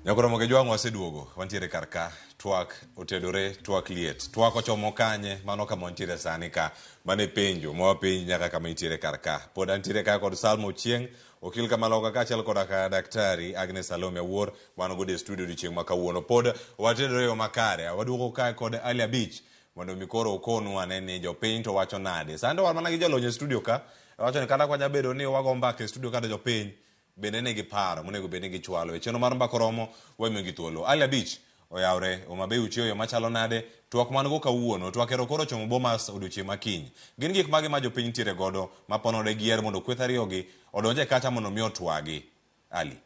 Nyakoromo gi jwang' waseduogo, wantiere kar ka, twak otedore, twak liet, twak ochomo kanye, mano kama wantiere sani ka, mano e penjo ma wapenji nyaka kama intiere kar ka. Pod antiere ka kod Salma Ochieng', okil Kamaloka kaachiel koda ka Daktari Agnes Salome Awuor, wan godo e studio odiochieng' ma kawuono. Pod watedore e yo makare, waduogo kae kod Ali Abich, mondo mi koro ukonwa ane ni jopiny to wacho nade. Sani to wan mana gi jolony e studio ka, wacho ni kata kwa bedo ni wago mbaka e studio ka to jopiny bende nigi paro monego bed ni gichwalo. E chenro mar mbaka oromo, wamiyogi thuolo. Ali Abich oyawre, Homa Bay uchiewo yo machalo nade? Twak man go kawuono, twak ero koro ochomo Bomas odiochieng' ma kiny. Gin gik mage ma jopiny nitiere godo ma ponore gier mondo kweth ariyogi odonj e kacha mondo mi otwagi? Ali.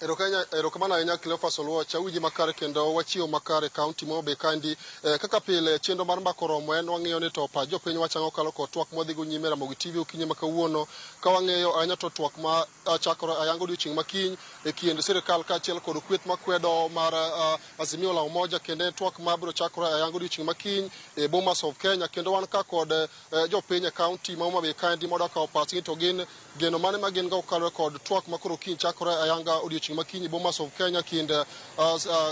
Erokamano ahinya Cleophas Oluoch, awinji makare kendo wachiewo makare e kaunti ma Homa Bay kaendi. Kaka pile chenro mar mbaka oromo en wang'iyo ni to pach jopiny wacho ang'o kalo kod twak mwadhi go nyime Ramogi TV okinyi ma kawuono. Ka wang'iyo ahinya to twak ma chakore ayanga odiochieng' ma kiny e kind sirikal kaachiel kod kweth makwedo mar Azimio la Umoja, kendo en twak ma biro chakore ayanga odiochieng' ma kiny e Bomas of Kenya. Kendo wan ka kod jopiny e kaunti ma Homa Bay kaendi mondo okaw pachgi to gin geno mane ma gin go kaluwore kod twak ma koro kiny chakore ayanga odiochieng' ma kiny e Bomas of Kenya kind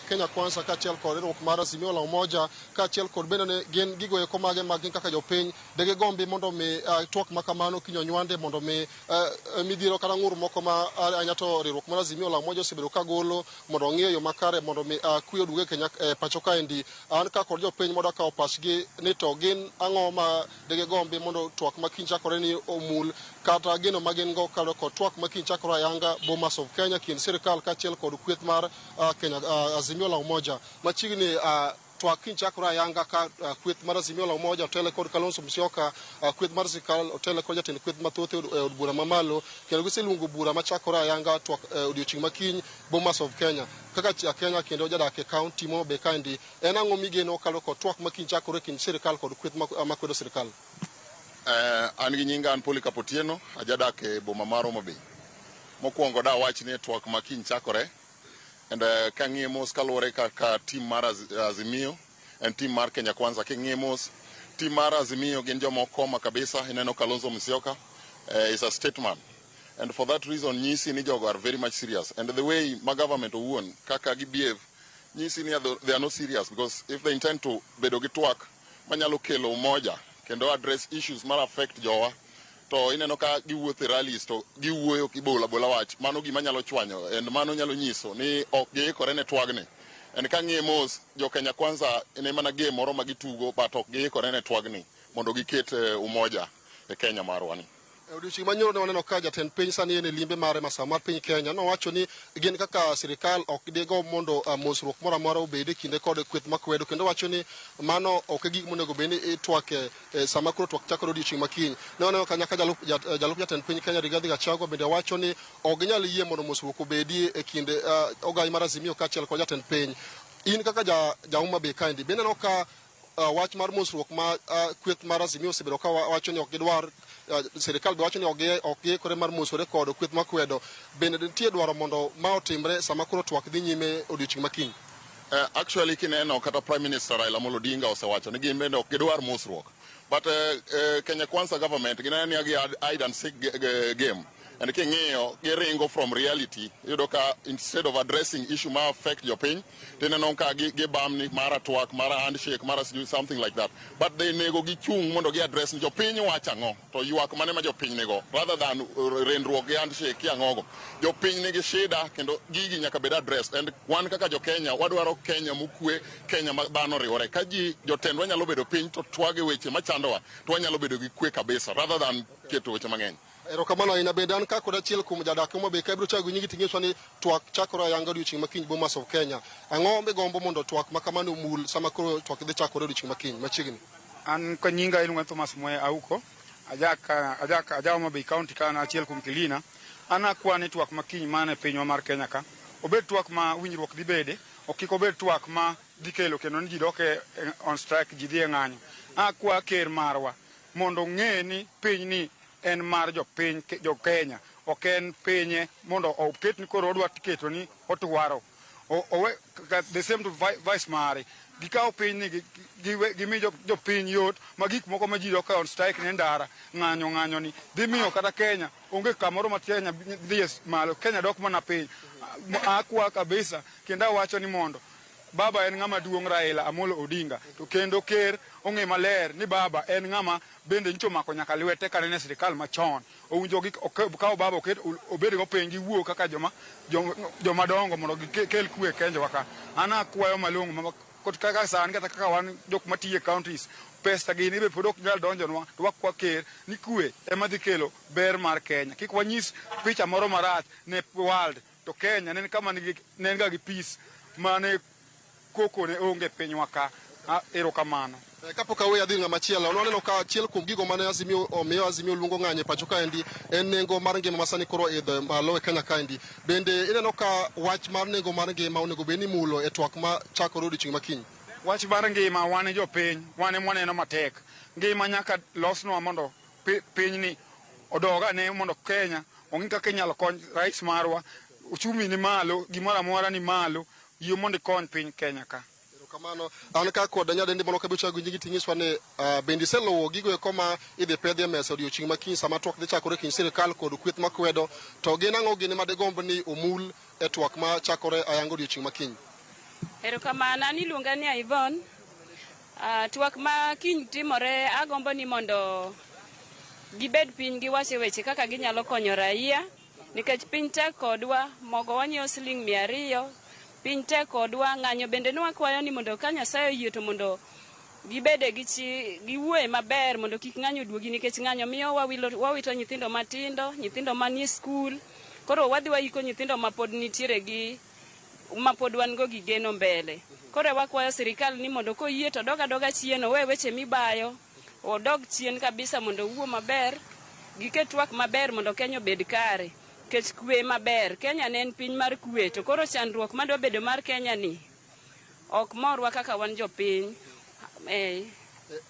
Kenya Kwanza kaachiel kod riwruok mar Azimio la Umoja kaachiel kod bende ne gin gigo eko mage ma gin kaka jopiny de gigombi mondo mi twak ma kamano kiny onywande mondo mi midhiero kata ng'ur moko ma ahinya to riwruok mar Azimio la Umoja osebedo ka golo mondo ong'i e yo makare mondo mi kwe oduog e Kenya pacho kaendi. An ka kod jopiny mondo okaw pachgi ni to gin ang'o ma digigombi mondo twak ma kiny chakore ni omul kata geno ma gin go kaluwore kod twak ma kiny chakore ayanga Bomas of Kenya kind sirikal kaachiel kod kweth mar Kenya Azimio la Umoja. Machiegni twak kiny chakore ayanga ka kweth mar Azimio la Umoja otele kod Kalonzo Musyoka, kweth mar sirikal otele kod jatend kweth mathoth e od bura mamalo, kendo giseluongo bura machakore ayanga twak odiochieng' ma kiny Bomas of Kenya. Kaka ja Kenya kendo jadak e kaunti ma Homa Bay kaendi, en ang'o migeno kaluwore kod twak ma kiny chakore kind sirikal kod kweth makwedo sirikal? An gi nyinga an Polycarp Otieno, ajadak e boma mar Homa Bay. Mokwongo dawach ni twak ma kiny chakore and kang'iye mos kaluwore kaka team mar Azimio en team mar Kenya Kwanza. King'iye mos, team mar Azimio gin joma okoma kabisa. Ineno Kalonzo Musyoka is a statesman. And for that reason nyisi ni jogo are very much serious. And the way ma government owuon kaka gi behave nyisi ni they are not serious, because if they intend to bedo gi twak manyalo kelo umoja kendo address issues mar affect jowa, to ineno ka giwuotho e rallies to giwuoyo gibola bola wach mano gima nyalo chwanyo, and mano nyalo nyiso ni ok giikore ne twagni. And kang'iye mos, jo Kenya Kwanza ne mana game moro ma gitugo, but ok giikore ne twagni mondo giket umoja e Kenya marwa ni. E odiochieng' manyoro ne waneno ka jatend piny sani en e limbe mare masawa mar piny Kenya nowacho ni gin kaka sirikal ok digo mondo mosruok moro amora obed e kinde kod kweth makwedo, kendo wacho ni mano ok e gik monego bed ni itwake sama koro twak chakore odiochieng' ma kiny. Ne waneno ka nyaka jalup jatend piny Kenya Rigathi Gachagua bende wacho ni ok ginyal yie mondo mosruok obedie e kind ogai mar Azimio kaachiel kod jatend piny. In kaka ja Homa Bay kaendi, be ineno ka wach mar mosruok ma kweth mar Azimio osebedo ka wacho ni ok gidwar, sirikal be wacho ni ok giikore mar mosore kod kweth makwedo, bende nitie dwaro mondo ma otimre sama koro twak dhi nyime odiochieng' ma kiny? Actually kineno kata Prime Minister Raila Amolo Odinga osewacho ni gin bende ok gidwar mosruok, but Kenya Kwanza government gineno ni gi hide and seek game, and king'iyo giringo from reality. Iyudo ka instead of addressing issue ma affect jopiny, tineno ka gibamni mara twak, mara handshake, mara sijui something like that, but they nego gichung' mondo gi address ni jopiny wacho ang'o to ywak mane ma jopiny nigo, rather than rendruok gi handshake ki ang'ogo. Jopiny nigi shida kendo gigi nyaka bed addressed, and wan kaka jo Kenya wadwaro Kenya mokwe, Kenya ma dhano oriwore. Ka ji jotendwa nyalo bedo piny to twage weche machandowa, to wanyalo bedo gi kwe kabisa rather than keto weche mang'eny. Erokamano ahinya. Bende an ka kod achiel kuom jadak Homa Bay ka ibiro chako gi nyingi ting'iswa ni twak chakore ayanga odiochieng' ma kiny Bomas of Kenya. Ang'o migombo mondo twak ma kamano omul sama koro twak dhi chakore odiochieng' ma kiny machiegni? An ka nyinga iluonga Thomas Mwea Auko, ajak aja Homa Bay County ka an achiel kuom Kilina. An akwa ni twak ma kiny man e pinywa mar Kenya ka obed twak ma winjruok dhi bede, ok kik obed twak ma dhi kelo kendo ni ji dok e on strike, ji dhi e ng'anyo. Akwa ker marwa mondo ong'e ni piny ni en mar jopiny, jo Kenya, ok en pinye mondo oket ni koro odwa keto ni otwaro. Owe the same to vice mare. Gikawo piny ni gimi jopiny yot ma gik moko ma ji dok on strike ne ndara ng'anyo ng'anyo ni dhi miyo kata Kenya onge kamoro ma Kenya dhiye malo. Kenya dok mana piny. Akwa kabisa kendo awacho ni mondo baba en ng'ama duong', Raila Amolo Odinga, to kendo ker ong'e maler ni baba en ng'ama bende nyicho omako nyaka lwete kane e sirikal machon. Owinjo kaw baba oket obed go piny giwuo kaka joma dongo mondo gikel kwe e Kenya ka. An akwayo malong'o kaka sani kata kaka wan jok matiyo e counties, pesa gini be pod ok nyal donjonwa, to wakwa ker ni kwe ema dhi kelo ber mar Kenya. Kik wanyis picha moro marach ne world to Kenya ne en kama ne en ga gi peace mane koko ne onge pinywa ka. Erokamano. Kapok aweyo adhi ng'ama chielo, waneno ka achiel kuom gigo mane Azimio omiyo Azimio luongo ng'anyo e pacho kaendi en nengo mar ngima ma sani koro idho malo e Kenya kaendi. Bende ineno ka wach mar nengo mar ngima onego bed ni mulo e twak ma chakore odiochieng' ma kiny? Wach mar ngima, wan jopiny, wan ema waneno matek. Ngima nyaka losnwa mondo pinyni odog ane mondo Kenya ong'i kaka inyalo kony rais marwa. Uchumi ni malo, gimoro amora ni malo, yie mondo ikony piny Kenya ka. Erokamano. An ka kod nyadendi moro kabiro chago nyingi ting'iswa ni bende iseluwo gigo eko ma idhi pedhi e mesa odiochieng' ma kiny sama twak dhi chakore kind sirikal kod kweth makwedo, to gin ang'o gini madigomb ni omul e twak ma chakore ayanga odiochieng' ma kiny? Erokamano, an iluonga ni Yvonne. Twak ma kiny timore, agombo ni mondo gibed piny giwache weche kaka ginyalo konyo raia, nikech piny tek kodwa, mogo wanyiewo siling 200, piny tek kodwa, ng'anyo bende ne wakwayo ni mondo ka Nyasaye oyie to mondo gibede gi chi giwuoye maber mondo kik ng'anyo duogi, nikech ng'anyo miyo wawito nyithindo matindo, nyithindo manie skul. Koro wadhi waiko nyithindo mapod nitiere gi mapod wan go gi geno mbele. Koro wakwayo sirikal ni mondo koyie to dog adoga chien, owe weche mibayo, odog chien kabisa mondo owuo maber, giket twak maber mondo Kenya obed kare. Nikech kwe maber, Kenya ne en piny mar kwe, to koro chandruok madwa bedo mar Kenya ni ok morwa kaka wan jopiny.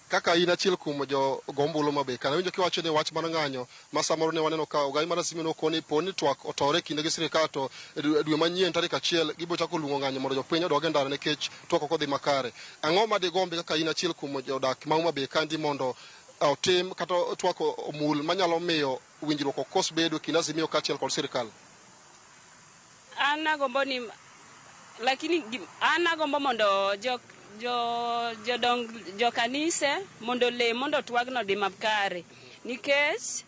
Kaka in achiel kuom jo go ombulu ma be kana winjo kiwacho ni wach mar ng'anyo ma samoro ne waneno ka ogai mar Azimio nokoni po ni twak otore kinde gi sirikal to dwe manyien tarik 1 gibiro chako luongo ng'anyo mondo jopiny odog e ndara nikech twak ok odhi makare. Ang'o ma digombi kaka in achiel kuom jodak ma Homa Bay kandi mondo otim kata twak omul manyalo miyo winjruok ok kos bedo kind Azimio kaachiel kod sirikal? An agombo ni, lakini an agombo mondo jo jo jodong jo kanise mondo lem mondo twagno odhi makare, nikech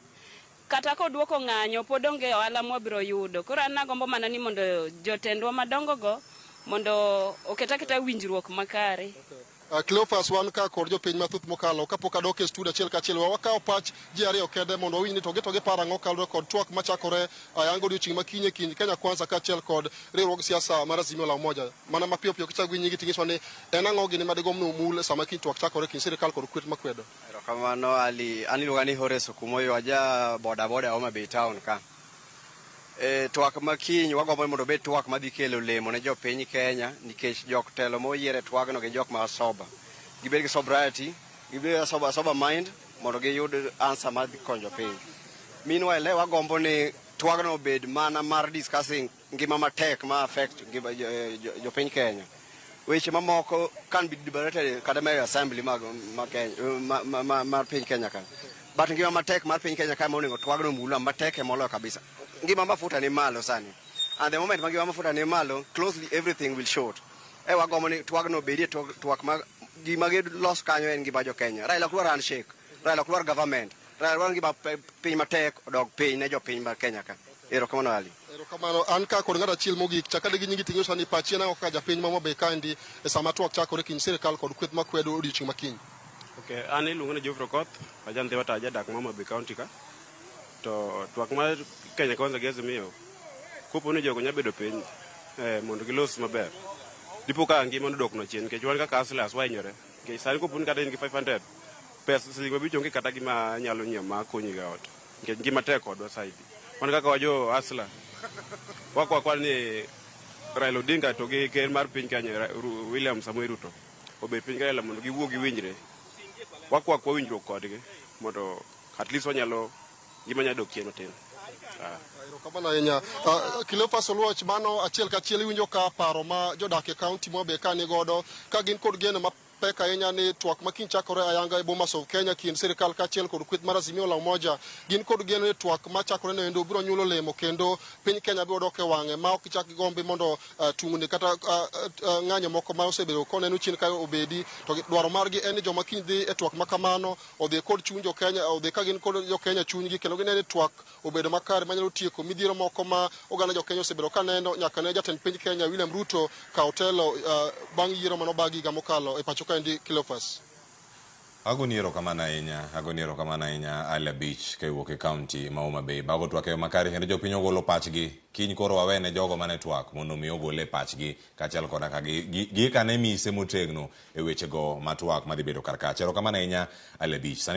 kata koduoko ng'anyo pod onge ohala mwabiro yudo. Koro an agombo mana ni mondo jotendwa madongo go mondo oket aketa winjruok makare. Cleophas, wan ka kod jopiny mathoth mokalo kapok adok e studio achiel kachiel wakawo pach ji ariyo kende mondo wawinj ni to giparo ang'o kaluwore kod twak machakore ayanga odiochieng' ma kiny e kind Kenya Kwanza kaachiel kod riwruog siasa mar Azimio la Umoja. Mana mapiyo piyo kichako gi nyingi ting'iswa ni en ang'o gini madigomb ni omul sama kiny twak chakore kind sirikal kod kweth makwedo. Erokamano Ali, an iluonga ni Horace Okumoyo, aja boda boda Homa Bay town ka. Twak ma kiny wagombo ni mondo obed twak madhi kelo olemo ne jopiny Kenya, nikech jok telo moyier e twagno gin jok ma sober. Gibed gi sobriety, gibed gi sober mind mondo giyud answer madhi konyo jopiny. Meanwhile, ne wagombo ni twagno obed mana mar discussing ngima matek ma affect ngima jopiny Kenya. Weche mamoko can be debated kata e assembly mag ma Kenya mar piny Kenya ka. But ngima matek mar piny Kenya ka ema onego twagno mula matek e moloyo kabisa. Ngima mafuta ni malo sani. And the moment ma ngima mafuta ni malo, closely everything will short. E wagombo ni twagno obedie twak ma gima gilos kanyo en ngima jo Kenya. Raila ok dwar handshake, Raila ok dwar government, Raila dwaro ngima piny matek odog piny ne jopiny mar Kenya ka. Erokamano Ali. Erokamano. An ka kod ng'ato achiel mogik, chak ade gi nyingi ting'iswa ni pachi en ang'o kaka japiny ma Homa Bay kaendi e sama twak chakore kind sirikal kod kweth makwedo odiochieng' ma kiny. Okay, an iluongo ni Geoffrey Okoth, aja Ndhiwa to ajadak ma Homa Bay County ka. To twak mar Kenya Kwanza gi Azimio, kopo ni jogo nya bedo piny mondo gilos maber, dipo ka ngima nodoknwa chien, nikech wan kaka hustlers wahinyore. Nikech sani kopo ni kata in gi 500, pesa siling 5 onge kata gima nyalo nyiewo ma konyi go ot. Nikech ngima tek kodwa saidi. Wan kaka wajo hustler, wakwa ni Raila Odinga to gi ker mar piny Kenya William Samoei Ruto obed piny Raila mondo giwuo giwinjre. Wakwa kwa winjruok kodgi mondo at least wanyalo ngima nyalo dok chien matin. Erokamano ahinya. Cleophas Oluoch, mano achiel kachiel iwinjo ka paro ma jodak e kaunti ma Homa Bay ka ni godo ka gin kod geno mapek ahinya ni twak ma kiny chakore ayanga e Bomas of Kenya kind sirikal kaachiel kod kweth mar Azimio la Umoja gin kod geno ni twak machakore no endo biro nyuolo olemo kendo piny Kenya biro dok e wang'e ma ok gichak gigombi mondo tungni kata ng'anyo moko ma osebedo koneno chien ka obedi to dwaro margi en ni joma kiny dhi e twak ma kamano odhi kod chuny jo Kenya odhi ka gin kod jo Kenya chunygi kendo gineno ni twak obedo makare manyalo tieko midhiero moko ma oganda jo Kenya osebedo ka neno nyaka ne jatend piny Kenya William Ruto kaw telo bang' yiero manobagi higa mokalo e pacho kaendi Cleophas. Agoni erokamano ahinya, agoni erokamano ahinya Ali Abich ka iwuok e kaunti ma Homa Bay. Bago twak e yo makare kendo jopiny ogolo pachgi. Kiny koro wawene jogo mane twak mondo mi ogole pachgi kaachiel koda ka giikane mise motegno e wechego ma twak madhi bedo kar kacha. Erokamano ahinya Ali Abich. Sani